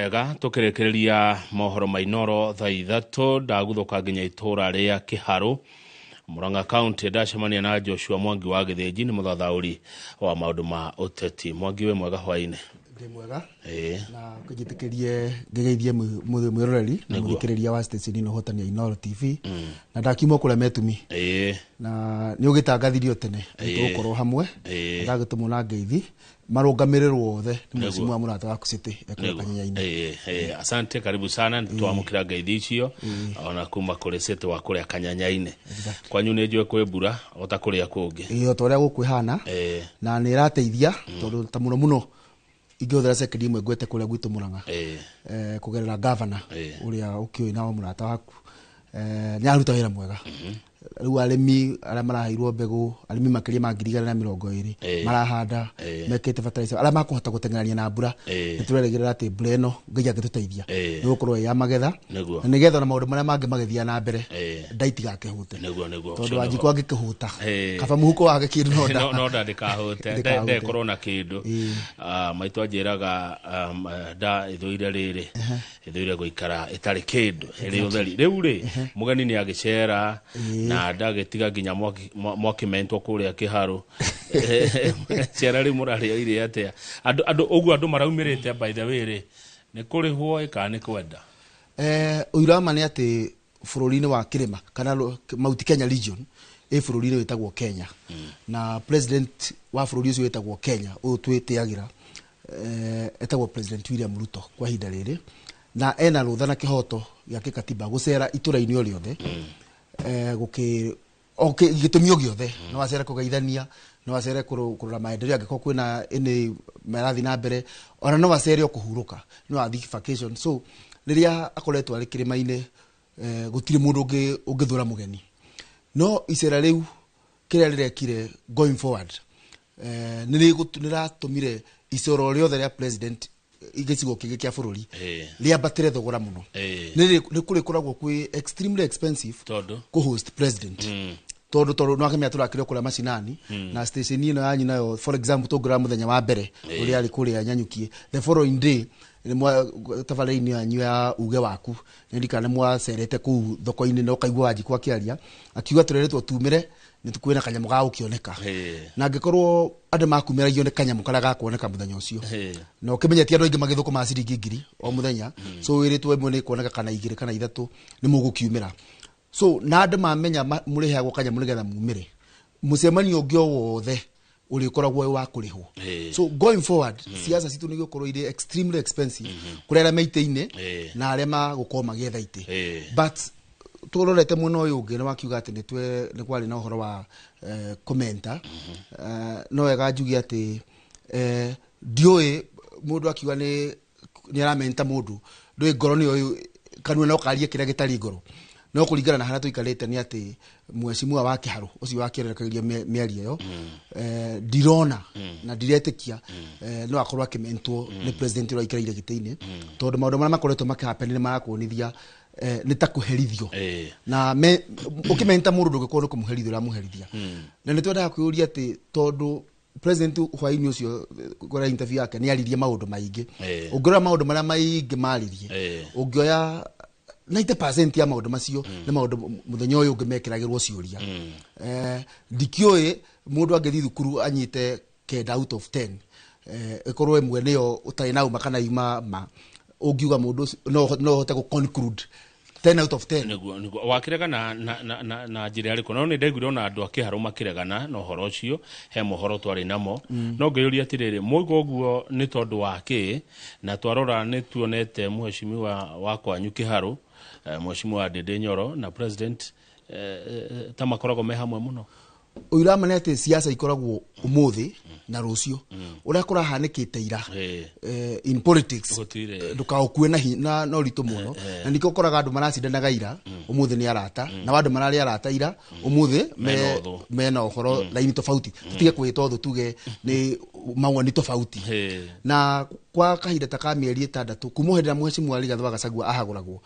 Wega tũkĩrĩkĩrĩria mohoro ma Inoro thaa 3, ndaguthũka nginya itũra rĩa Kĩharũ, Murang'a County. Ndacemania na Joshua Mwangi wa Gĩthĩnji, nĩ mũthathaũri wa maũndũ ma ũteti. Mwangi, wĩ mwega hwainĩ? Ndĩ mwega. Na kũnjĩtĩkĩrie ngĩgeithie mwĩroreri na mũthikĩrĩria wa station ĩno hotani ya Inoro TV, na ndakiuma kũrĩa metumi na nĩ ũgĩtangathirio tene tũgũkorwo hamwe. Ndagĩtũmwo na ngeithi marũngamĩrĩrwo othe nĩ mheshimiwa mũrata waku City ekũrĩa Kanyanya-inĩ. Asante, karibu sana. Nĩtwamũkĩra ngeithi icio ona kuma kũrĩ City wa kũrĩa Kanyanya-inĩ. Kwanyu nĩ njũĩ kwĩ mbura o ta kũrĩa kũngĩ. Ĩĩ, o ta ũrĩa gũkũ ĩhana. Na nĩ ĩrateithia tondũ ta mũno mũno ingĩhũthĩra sekendi ĩmwe ngwete kũrĩa gwitũ Murang'a, kũgerera gavana ũrĩa ũkĩũĩ nao mũrata waku, nĩ aruta wĩra mwega. Rĩu arĩmi arĩa maraheirwo mbegũ, arĩmi makĩria ma 120,000 marahanda, mekĩte fertilizer, arĩa makũhota gũteng'erania na mbura. Nĩ tũrerĩgĩrĩra atĩ mbura ĩno Ngai angĩtũteithia nĩ gũkorwo ĩ ya magetha na nĩgetha ona maũndũ marĩa mangĩ magĩthiĩ na mbere, nda itigakĩhũte. Nĩguo nĩguo. Tondũ Wanjikũ angĩkĩhũta, kaba mũhuko wake kĩndũ no nda. No nda ndĩkahũte. Ndĩkahũte. Ndekorwo na kĩndũ. Ah, maitũ anjĩraga nda ĩthũire rĩrĩ, ĩthũire gũikara ĩtarĩ kĩndũ, ĩrĩ ũtheri. Rĩu rĩ, mũgeni nĩ agĩcera na ndagĩtiga nginya mwakĩmentwo kũrĩa Kĩharũ. Cera rĩu mũrarĩoire atĩa andũ ũguo andũ maraumĩrĩte? By the way rĩ, nĩ kũrĩhwo ĩ kana nĩ kwenda? Ũira wa ma nĩ atĩ bũrũri-inĩ wa kĩrĩma kana Mount Kenya region ĩ bũrũri-inĩ wĩtagwo Kenya, na president wa bũrũri ũcio wĩtagwo Kenya, ũyũ twĩtĩagĩra, etagwo President William Ruto kwa ihinda rĩrĩ, na ena rũtha na kĩhoto gĩa kĩkatiba gũcera itũra-inĩ o rĩothe, gũkĩ o gĩtũmi o gĩothe. No acere kũgeithania, no acere kũrora maendeleo angĩkorwo kwĩna ĩnĩ marathiĩ na mbere, ona no acere o kũhurũka, no athiĩ vacation. So rĩrĩa akoretwo arĩ kĩrĩma-inĩ, gũtirĩ mũndũ ũngĩthũra mũgeni. No icera rĩu kĩrĩa rĩrekire going forward, nĩ rĩratũmire icoro rĩothe rĩa president gĩcigo kĩngĩ kĩa bũrũri rĩambatĩre thogora mũno. Nĩ kũrĩkoragwo kwĩ extremely expensive Tondũ? kũ-host president, tondũ no akĩmenya tũrakĩrĩ o kũrĩa macinani na station ĩno yanyu nayo. For example, tũngĩrora mũthenya wa mbere ũrĩa arĩ kũrĩa Nyanyukie, the following day nĩ tabarĩra-inĩ yanyu ya uge waku, nĩ ndikana nĩ mwacerete kũu thoko-inĩ na ũkaigua Wanjikũ akĩaria akiuga tũreretwo tumĩre nĩ kwĩna kanyamũ ga gũkĩoneka. Na angĩkorwo andũ makumĩragio nĩ kanyamũ karĩa gakuoneka mũthenya ũcio, na ũkĩmenye ti andũ aingĩ magĩthũkũma ciringi 1,000 o mũthenya, so wĩrĩtwo ĩmwe nĩ kuoneka kana igĩrĩ kana ithatũ nĩ mũgũkiumĩra. So na andũ mamenya mũrĩheagwo kanyamũ nĩgetha mumĩre, mũcemanio ũngĩ o wothe ũrĩkoragwo wĩ wa kũrĩhwo. So going forward, siasa citũ nĩ igũkorwo irĩ extremely expensive kũrĩ arĩa me itĩ-inĩ na arĩa magũkorwo magĩetha itĩ. But tũrorete mwena ũyũ ũngĩ nĩ wakiuga atĩ nĩ kwarĩ na ũhoro wa commenta. No wega njuge atĩ ndiũĩ mũndũ akiuga nĩ aramenta mũndũ, ndũĩ ngoro nĩyo kanua no karie kĩrĩa gĩtarĩ ngoro. No kũringana na harĩa tũikarĩte nĩ atĩ mheshimiwa wa Kĩharũ ũcio wakĩererekeirie mĩario ĩyo, ndirona na ndiretĩkia no akorwo akĩmentwo nĩ president ũrĩa aikarĩire gĩtĩ-inĩ, tondũ maũndũ marĩa makoretwo makĩhappen nĩ marakuonithia nĩ ta kũherithio. Na ũkĩmenta mũndũ ndũngĩkorwo nĩ kũmũherithia ũramũherithia. Na nĩ twendaga kwĩyũria atĩ tondũ president hwainĩ ũcio kũrĩa interview yake nĩ aririe maũndũ maingĩ, ũngĩrora maũndũ marĩa maingĩ maririe, ũngĩoya 90% ya maũndũ macio nĩ maũndũ mũthenya ũyũ ũngĩ mekĩragĩrwo ciũria. Ndikĩũĩ mũndũ angĩthiĩ thukuru anyite 9 out of 10, ĩkorwo ĩmwe nĩyo ũtarĩ na uma kana yuma ma, ũngiuga mũndũ ũcio no ũhote gũ conclude 10 out of 10? Nĩguo wakĩregana na njĩra ĩrĩkũ? No nĩ ndaiguire ona andũ a Kĩharũ makĩregana na ũhoro ũcio, he mohoro twarĩ namo. No ngĩyũria atĩrĩrĩ, mwauga ũguo nĩ tondũ wa kĩ? Na twarora nĩ tuonete mheshimiwa wa kwanyu Kĩharũ, mheshimiwa Ndĩndĩ Nyoro na president ta makoragwo me hamwe mũno. Ũira ma nĩ atĩ siasa ikoragwo ũmũthĩ na rũciũ, ũrĩa kũrahanĩkĩte ira in politics Gũtirĩ. Ndũkaũkue na ũritũ mũno, na nĩkĩo ũkoraga andũ maracindanaga ira ũmũthĩ nĩ arata, na andũ mararĩ arata ira ũmũthĩ Mena ũthũ. Mena ũhoro laini tofauti. Tutige kwĩta ũthũ, tuge nĩ mawoni tofauti. Na kwa kahinda ta ka mĩeri 6 kuma hĩndĩ ĩrĩa mheshimiwa Rigathĩ wa Gachagua ahagũragwo,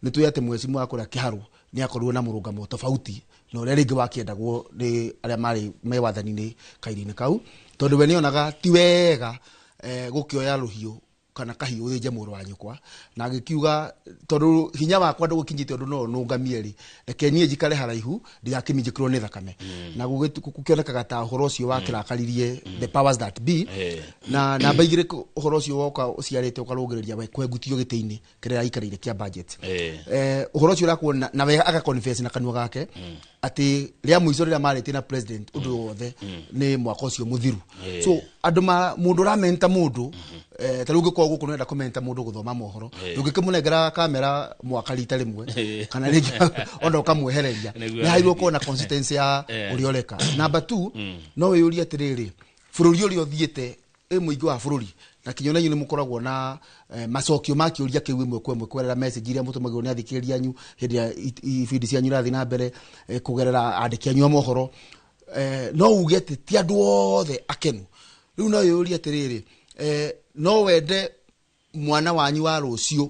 nĩ tũĩ atĩ mheshimiwa wa kũrĩa Kĩharũ nĩ akorirwo na mũrũgamo tofauti na ũrĩa rĩngĩ wakĩendagwo nĩ arĩa marĩ me wathani-inĩ kahinda-inĩ kau, tondũ we nĩonaga ti wega gũkĩoya rũhiũ. kana kahiũ ũthĩnje mũrũ wa nyũkwa, na agĩkiuga tondũ hinya wakwa ndũgũkinyĩte ũndũ no nũngamie rĩ, reke niĩ njikare haraihu ndigakĩminjĩkĩrwo nĩ thakame. Na gũkĩonekaga ta ũhoro ũcio wakĩrakaririe the powers that be. Na namba igĩrĩ, ũhoro ũcio woka ũciarĩte ũkarũgĩrĩria we kwengutio gĩtĩ-inĩ kĩrĩa aikarĩire kĩa budget. Ũhoro ũcio ũrakuona na we aga confess na kanua gake atĩ rĩa mũico rĩrĩa marĩtie na president ũndũ wothe nĩ mwaka ũcio mũthiru. So andũ ma mũndũ ũramenta mũndũ, ta rĩu ũngĩkorwo gũkũ nĩwenda kũmenta mũndũ gũthoma mohoro, ndũngĩkĩmũnengera kamera mwaka rita rĩmwe kana rĩngĩ ona ũkamwehereria. Nĩguo. Nĩ hairwo gũkorwo na consistency ya ũrĩa ũreka. Number two, no wĩyũrie atĩrĩrĩ, bũrũri ũrĩa ũthiĩte ĩ mũingĩ wa bũrũri, na kinya na inyuĩ nĩ mũkoragwo na macokio ma kĩũria kĩu ĩmwe kwa ĩmwe kũgerera message iria mũtũmagĩrwo nĩ athikĩrĩria anyu hĩndĩ ĩrĩa ibindi cianyu irathiĩ na mbere, kũgerera andĩki anyu a mohoro, no uge atĩ ti andũ othe akenu. Rĩu no wĩyũrie atĩrĩrĩ, no wende mwana wanyu wa rũciũ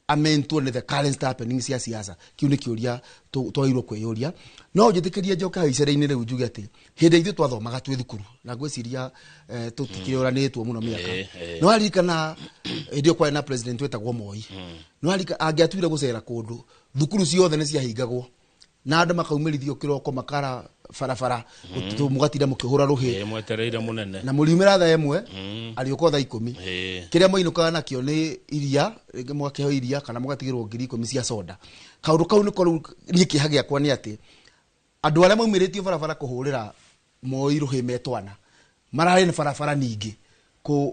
amentwo nĩ the current happening cia siasa? Kiu nĩ kĩũria twagĩrĩirwo kwĩyũria. No njĩtĩkĩrie njoke hau icere-inĩ rĩu njuge atĩ hĩndĩ ithuĩ twathomaga twĩ thukuru, na ngwĩciria tũtikĩũranĩtwo mũno mĩaka, no aririkana hĩndĩ ĩyo kwarĩ na president wetagwo Moi. No aririkana angĩatuire gũcera kũndũ, thukuru ciothe nĩ ciahingagwo na andũ makaumĩrithio kĩroko, makara barabara, mũgatinda mũkĩhũra rũhĩ. Mwetereire mũnene. Na mũriumĩra thaa 1, ariũka thaa 10. Kĩrĩa moinũkaga nakĩo nĩ iria, rĩngĩ mũgakĩheo iria kana mũgatigĩrwo 10,000 cia soda. Kaũndũ kau nĩko rĩu niĩ kĩeha gĩakwa nĩ atĩ andũ arĩa maumĩrĩtio barabara kũhũrĩra Moi rũhĩ metwana mararĩ na barabara ningĩ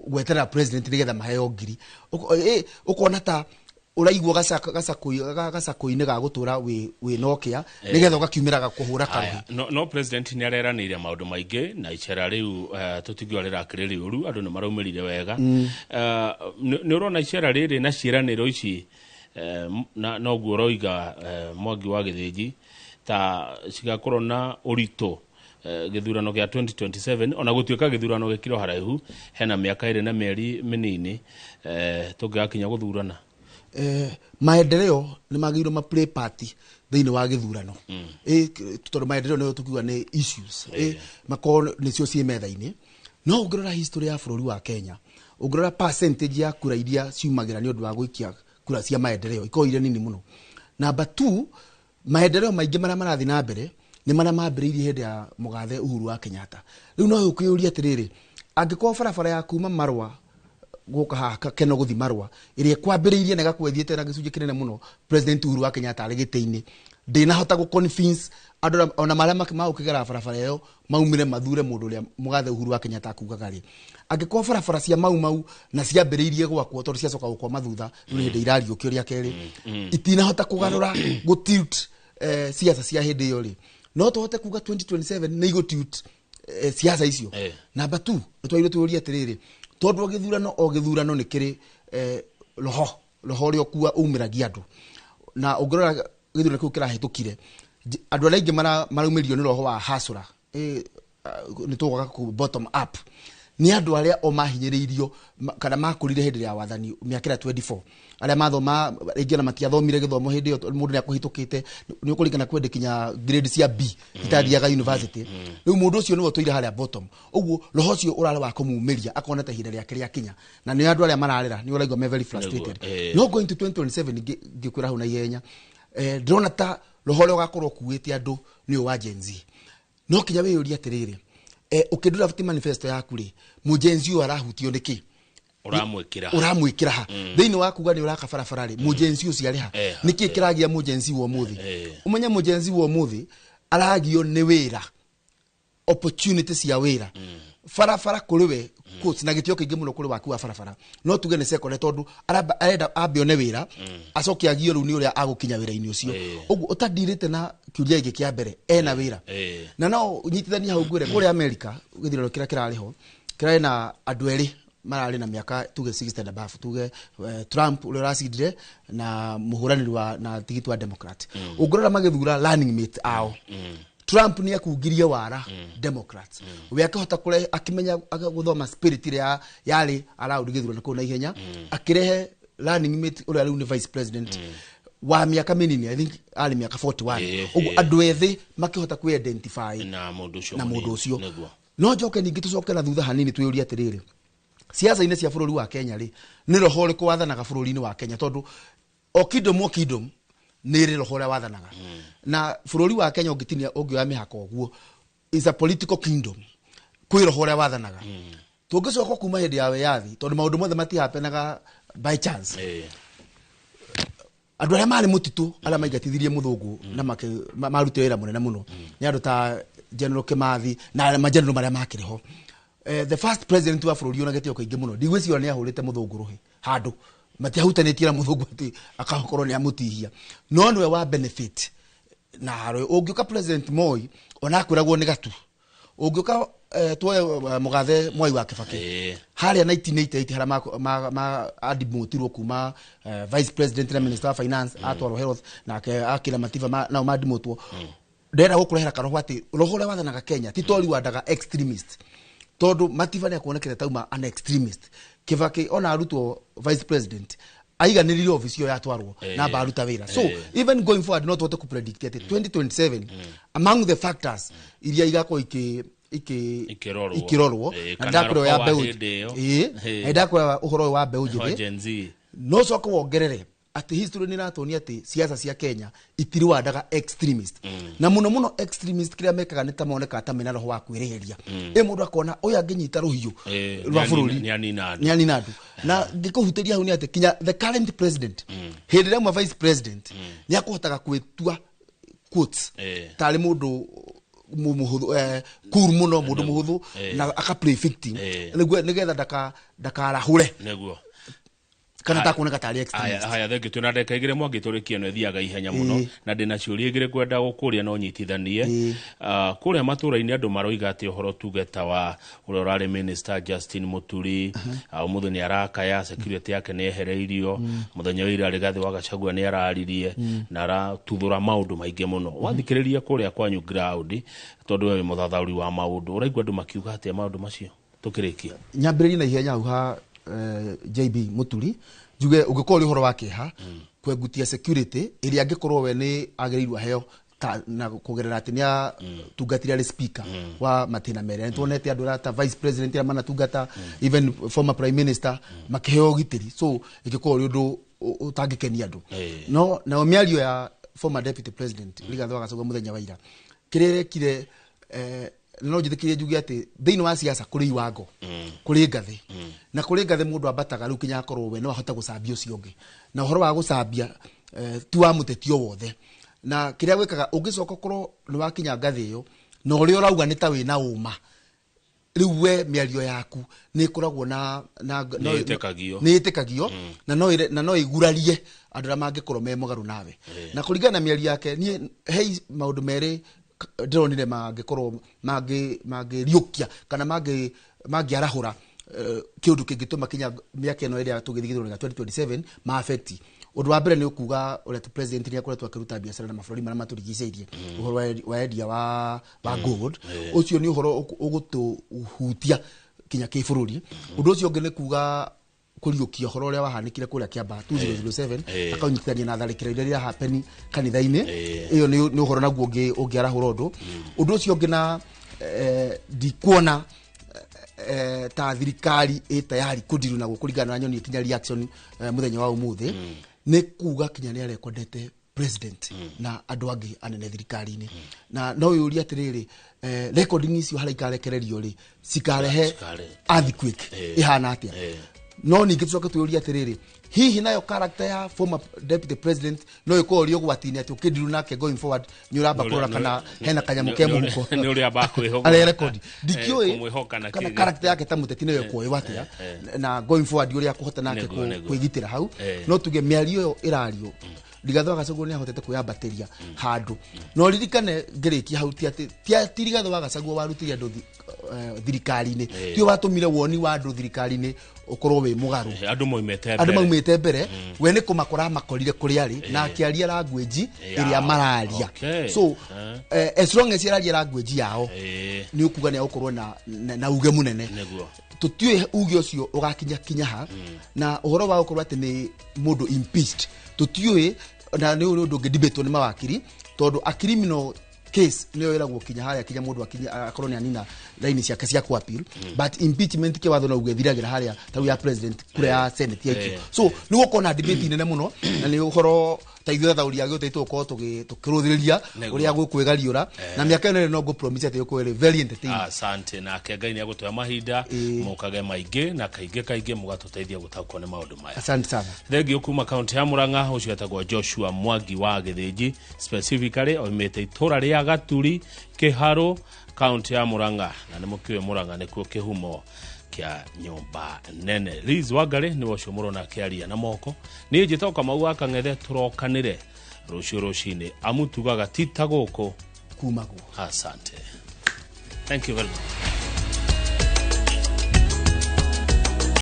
gweterera president nĩgetha maheo ngiri. Ũkona ta ũraigua gacakũ-inĩ ga gũtũra wĩ nokia nĩgetha ũgakiumĩra kũhũra karũhĩ. Aya, no president nĩ areranĩire maũndũ maingĩ na icera rĩu, tũtingiuga rĩrakĩrĩ rĩũru, andũ nĩ maraumĩrire wega. Nĩ ũrona icera rĩrĩ na ciĩranĩro ici, na noguo ũroiga, Mwangi wa Gĩthĩnji, ta cigakorwo na ũritũ gĩthurano gĩa 2027, ona gũtuĩka gĩthurano gĩkĩrĩ o haraihu, hena mĩaka 2 na mĩeri mĩnini tũngĩgakinya gũthurana? Maendeleo nĩ magĩrĩirwo ma play part thĩinĩ wa gĩthurano. Tondũ maendeleo nĩyo tũkiuga nĩ issues, makorwo nĩcio ciĩ metha-inĩ. No ũngĩrora history ya bũrũri wa Kenya, ũngĩrora percentage ya kura iria ciumagĩra nĩ ũndũ wa gũikia kura cia maendeleo, ikoragwo irĩ nini mũno. Number two, maendeleo maingĩ marĩa marathiĩ na mbere nĩ marĩa mambĩrĩirie hĩndĩ ya mũgathe Uhuru wa Kenyatta. Rĩu no ũkĩyũria atĩrĩrĩ, angĩkorwo barabara ya kuma Marwa gũka haha Keno gũthi Marwa, ĩrĩa ĩkwambĩrĩirie na ĩgakorwo ĩthiĩte na gĩcunjĩ kĩnene mũno President Uhuru wa Kenyatta arĩ gĩtĩ-inĩ, ndĩnahota gũ convince andũ ona marĩa magũkĩgera barabara ĩyo maumĩre mathure mũndũ ũrĩa mũgathe Uhuru wa Kenyatta akugaga rĩ, angĩkorwo barabara cia Mau Mau na ciambĩrĩirie gwakwo tondũ ciacoka gũkwama thutha, rĩu nĩ hĩndĩ irariũkio rĩa kerĩ, itinahota kũgarũra gũ tilt siasa cia hĩndĩ ĩyo rĩ, no tũhote kuga 2027 nĩ igũ tilt siasa icio? Number two, nĩ twagĩrĩirwo twĩyũrie atĩrĩrĩ, tondũ o gĩthurano nĩ kĩrĩ roho ũrĩa ũkua umĩragia andũ, na ũngĩrora gĩthurano kĩu kĩrahĩtũkire, andũ arĩa aingĩ maraumĩrio nĩ roho wa hasũra, nĩ tũgwaga ku bottom up, nĩ andũ arĩa o mahinyĩrĩirio kana makũrire hĩndĩ ya wathani mĩaka ĩrĩa 24, arĩa mathoma rĩngĩ ona matiathomire gĩthomo hĩndĩ ĩyo, tondũ mũndũ nĩ akũhĩtũkĩte, nĩ ũkũringana kwendĩ kinya grade cia B itathiaga university. Rĩu mũndũ ũcio nĩwe ũtũire harĩa bottom, ũguo roho ũcio ũrarĩ wa kũmumĩria akona ta ihinda rĩake rĩakinya, na nĩ andũ arĩa mararĩra nĩ ũraigua me very frustrated. No going to 2027, ngĩkwĩra hau na ihenya, ndĩrona ta roho ũrĩa ũgakorwo ũkuĩte andũ nĩ ũyũ wa Gen Z. No kinya wĩyũrie atĩrĩrĩ, ũkĩdraft manifesto yaku rĩ, mũ Gen Z ũyũ arahutio nĩ kĩ? Ũramwĩkĩra. Ũramwĩkĩra ha thĩinĩ wa kuga nĩ ũraka barabara rĩ, mũ Gen Z ũcio arĩ ha? Nĩkĩ kĩragia mũ Gen Z wa ũmũthĩ? Ũmenye mũ Gen Z wa ũmũthĩ aragio nĩ wĩra, opportunity cia wĩra. Barabara kũrĩ we, quotes, na gĩtĩo kĩingĩ mũno kũrĩ waki wa barabara, no tuge nĩ secondary, tondũ arenda ambe one wĩra, acoke agio rĩu nĩ ũrĩa agũkinya wĩra-inĩ ũcio. Ũguo ũtandirĩte na kĩũria gĩkĩ kĩa mbere, ena wĩra? Na no nyitithanie hau ngwĩre kũrĩa America gĩthurano kĩrĩa kĩrarĩ ho kĩrarĩ na andũ erĩ mararĩ na mĩaka tuge 60 and above, tuge Trump ũrĩa ũracindire na mũhũranĩri wa na tigiti wa Democrat. Ũngĩrora magĩthura running mate ao, Trump nĩ akungirie wara Democrats, we akĩhota kũrehe, akĩmenya gũthoma spirit ĩrĩa yarĩ around gĩthurano kũu na ihenya, akĩrehe running mate ũrĩa rĩu nĩ vice president wa mĩaka mĩnini, I think arĩ mĩaka 41. Ũguo andũ ethĩ makĩhota kwĩ identify na mũndũ ũcio na mũnini. Mũndũ ũcio. Nĩguo. No njoke ningĩ tũcoke na thutha hanini twĩyũrie atĩrĩrĩ, Siasa-inĩ cia bũrũri wa Kenya rĩ, nĩ roho ũrĩkũ wathanaga bũrũri-inĩ wa Kenya? Tondũ o kingdom, o kingdom nĩ ĩrĩ roho ũrĩa wathanaga. Na bũrũri wa Kenya ũngĩtinia, ũngĩoya mĩhaka ũguo, is a political kingdom, kwĩ roho ũrĩa wathanaga. Tũngĩcoka kuma hĩndĩ ya wĩyathi, tondũ maũndũ mothe matihapenaga by chance, andũ arĩa marĩ mũtitũ, arĩa maingatithirie mũthũngũ na marutire wĩra mũnene mũno, nĩ andũ ta General Kimathi na mageneral marĩa makĩrĩ ho. The first president wa bũrũri ona gĩtĩo kĩingĩ mũno, ndigwĩciria nĩ ahũrĩte mũthũngũ rũhĩ handũ, matiahutanĩtie na mũthũngũ atĩ akakorwo nĩ amũtihia, no nĩwe wa benefit. Na harĩ ũngĩũka President Moi, ona akwĩragwo nĩ gatu. Ũngĩũka tuoye mũgathe Mwai wa Kĩbakĩ, harĩa 1988 harĩa ma adimotirwo kuma vice president na minister wa finance, atwarwo health, nake akira Matiba nao madimotwo. Ndĩrenda gũkũrehera karoho atĩ roho ũrĩa wathanaga Kenya ti tori wandaga extremist, tondũ Matiba nĩ akuonekete tauma an extremist. Kĩbakĩ ona arutwo vice president, aiganĩrire ofici ĩyo yatwarwo na aruta wĩra. So even going forward, no tũhote kũpredict atĩ 2027, among the factors iria igakorwo iki iki Ikĩrorwo. Ikĩrorwo na Kana ndakwĩra ya roho wa mbeũ hĩndĩ ĩyo. Na ndakwĩra ũhoro ũyũ wa mbeũ wa njĩthĩ. Gen Z. No coke wongerere atĩ history nĩ ĩratuonia atĩ siasa cia Kenya itiriwandaga extremist, na mũno mũno extremist kĩrĩa mekaga nĩ ta monekaga ta mena roho wa kwĩrĩhĩria. Ĩ mũndũ akona ũyũ angĩnyita rũhiũ rwa bũrũri nĩ anina andũ. Nĩ anina andũ. Na ngĩkũhutĩria hau nĩ atĩ kinya the current president, hĩndĩ ĩrĩa auma vice president, nĩ akũhotaga gwĩtua quotes tarĩ mũndũ mũhũthũ, cool mũno, mũndũ mũhũthũ, na aka play victim nĩguo nĩgetha ndakarahũre kana takuoneka tarĩ extremist. Haya, thengi. Twĩna ndagĩka 2, mwangi, tũrĩkie. No ĩthiaga ihenya mũno. Na ndĩna ciũria 2 kwenda gũkũria, no nyitithanie. Kũrĩa matũũra-inĩ andũ maroiga atĩ ũhoro tuge ta wa ũrĩa ũrarĩ minister Justin Muturi, ũmũthĩ nĩ arakaya security yake nĩ ehereirio. Mũthenya wa ira Rigathĩ wa Gachagua nĩ araririe na aratuthũra maũndũ maingĩ mũno. Wathikĩrĩria kũrĩa kwanyu ground, tondũ we wĩ mũthathaũri wa maũndũ, ũraigua andũ makiuga atĩa maũndũ macio tũkĩrĩkia? Nyambĩrĩrie na ihenya hau ha JB Muturi, njuge ũngĩkorwo ũrĩ ũhoro wa kĩeha kwengutia security ĩrĩa angĩkorwo we nĩ agĩrĩirwo aheo ta, na kũgerera atĩ nĩ atungatire arĩ speaker wa matĩna merĩ. Nĩ tuonete andũ arĩa ta vice president arĩa manatungata, even former prime minister, makĩheo ũgitĩri, so ĩngĩkorwo ũrĩ ũndũ ũtangĩkenia andũ. No nayo mĩario ya former deputy president Rigathĩ wa Gachagua mũthenya wa ira, kĩrĩa ĩrekire, no njĩtĩkĩrie njuge atĩ thĩinĩ wa siasa kũrĩ iwango, kũrĩ ngathĩ, na kũrĩ ngathĩ mũndũ ambataga rĩu kinya akorwo we no ahote gũcambia ũcio ũngĩ. Na ũhoro wa gũcambia ti wa mũteti o wothe, na kĩrĩa gwĩkaga ũngĩcoka ũkorwo nĩ wakinya ngathĩ ĩyo na ũrĩa ũrauga nĩ ta wĩna ũma, rĩu we mĩario yaku nĩ ĩkoragwo na Nĩ ĩtĩkagio. Nĩ ĩtĩkagio na no ĩgurarie andũ arĩa mangĩkorwo me mũgarũ nawe. Na kũringana na mĩario yake, niĩ he maũndũ merĩ ndĩronire mangĩkorwo mangĩriũkia kana mangĩarahũra kĩũndũ kĩngĩtũma kinya mĩaka ĩno ĩrĩa tũgĩthiĩ gĩthurano gĩa 2027 ma affect. Ũndũ wa mbere nĩ ũkuga ũrĩa president nĩ akoretwo akĩruta biacara na mabũrũri marĩa matũrigicĩirie, ũhoro wa endia wa gold. Ũcio nĩ ũhoro ũgũtũhutia kinya kĩbũrũri. Ũndũ ũcio ũngĩ nĩ kuga kũriũkia ũhoro ũrĩa wahanĩkire kũrĩa Kĩambaa 2007, akaunyitithania na tharĩkĩro iria rirahapeni kanitha-inĩ. Ĩyo nĩ ũhoro naguo ũngĩarahũra ũndũ. Ũndũ ũcio ũngĩ na ndikuona ta thirikari ĩ tayari kũndiru naguo kũringana na nyoni kinya reaction mũthenya wa ũmũthĩ, nĩ kuga kinya nĩ arekondete president na andũ angĩ anene thirikari-inĩ. Na no yũrie atĩrĩrĩ, recording icio harĩa ikarekererio rĩ, cikarehe earthquake ĩhana atĩa? No ningĩ tũcoke twĩũrie atĩrĩrĩ, hihi nayo character ya former deputy president no ĩkorwo ĩrĩ ũgwati-inĩ atĩ ũkĩndiru nake going forward nĩ ũramba kũrora kana hena kanyamũ ke mũhuko Nĩ ũrĩa bakwĩhoka. Arerekodi, ndikĩũĩ Kũmwĩhoka na kana kĩ- character yake ta mũteti nĩyo ĩkuoywo atĩa na going forward ũrĩa akũhota nake kwĩgitĩra hau. No tuge mĩario ĩyo ĩrario, Rigathĩ wa Gachagua nĩ ahotete kwĩyambatĩria handũ. No ririkane ngĩrĩkia hau, ti atĩ ti Rigathĩ wa Gachagua warutire andũ thirikari-inĩ, tiwe watũmire woni wa andũ thirikari-inĩ ũkorwo wĩ mũgarũ. Andũ moimĩte Andũ mbere. maumĩte mbere, we nĩ kũmakora makorire kũrĩa arĩ na akĩaria language ĩrĩa mararia. So as long as araria language yao, nĩ ũkuga nĩ agũkorwo na uge mũnene. Tũtiũĩ uge ũcio ũgakinya kinya ha. Na ũhoro wa gũkorwo atĩ nĩ mũndũ impeached, tũtiũĩ, na nĩ ũndũ ũngĩ debatwo nĩ mawakiri, tondũ a criminal Case nĩyo ĩragwo kinya harĩa kinya mũndũ akinye akorwo nĩ anina raini ciake cia ku appeal, but impeachment kĩwatho no uge ĩthiragĩra harĩa tarĩu ya president, kura ya senate yaikio. So nĩ gũkorwo na debate nene mũno, na nĩ ũhoro ta ithuĩ athaũri a gĩũteti tũgũkorwo tũkĩrũthĩrĩria ũrĩa gũkwĩgariũra, na mĩaka ĩno ĩrĩ no ngũ promise atĩ gũkorwo ĩrĩ very entertaining. Asante. Nake Ngai nĩ agũtũhe mahinda mũkage maingĩ na kaingĩ kaingĩ mũgatũteithia gũtaũkwo nĩ maũndũ maya. Asante sana. Thengio kuma kaunti ya Murang'a. Ũcio etagwo Joshua Mwangi wa Gĩthĩnji, specifically oimĩte itũra rĩa Gaturi, Kĩharũ, kaunti ya Murang'a, na nĩ mũkĩũĩ Murang'a nĩkuo kĩhumo kĩa nyũmba nene. Liz Wangari nĩwe ũcio mũrona akĩaria na moko. Niĩ njĩtagwo Kamau wa Kang'ethe. Tũrokanĩre rũciũ rũcinĩ, amu tugaga ti ta gũkũ kumagwo. Asante, thank you very much.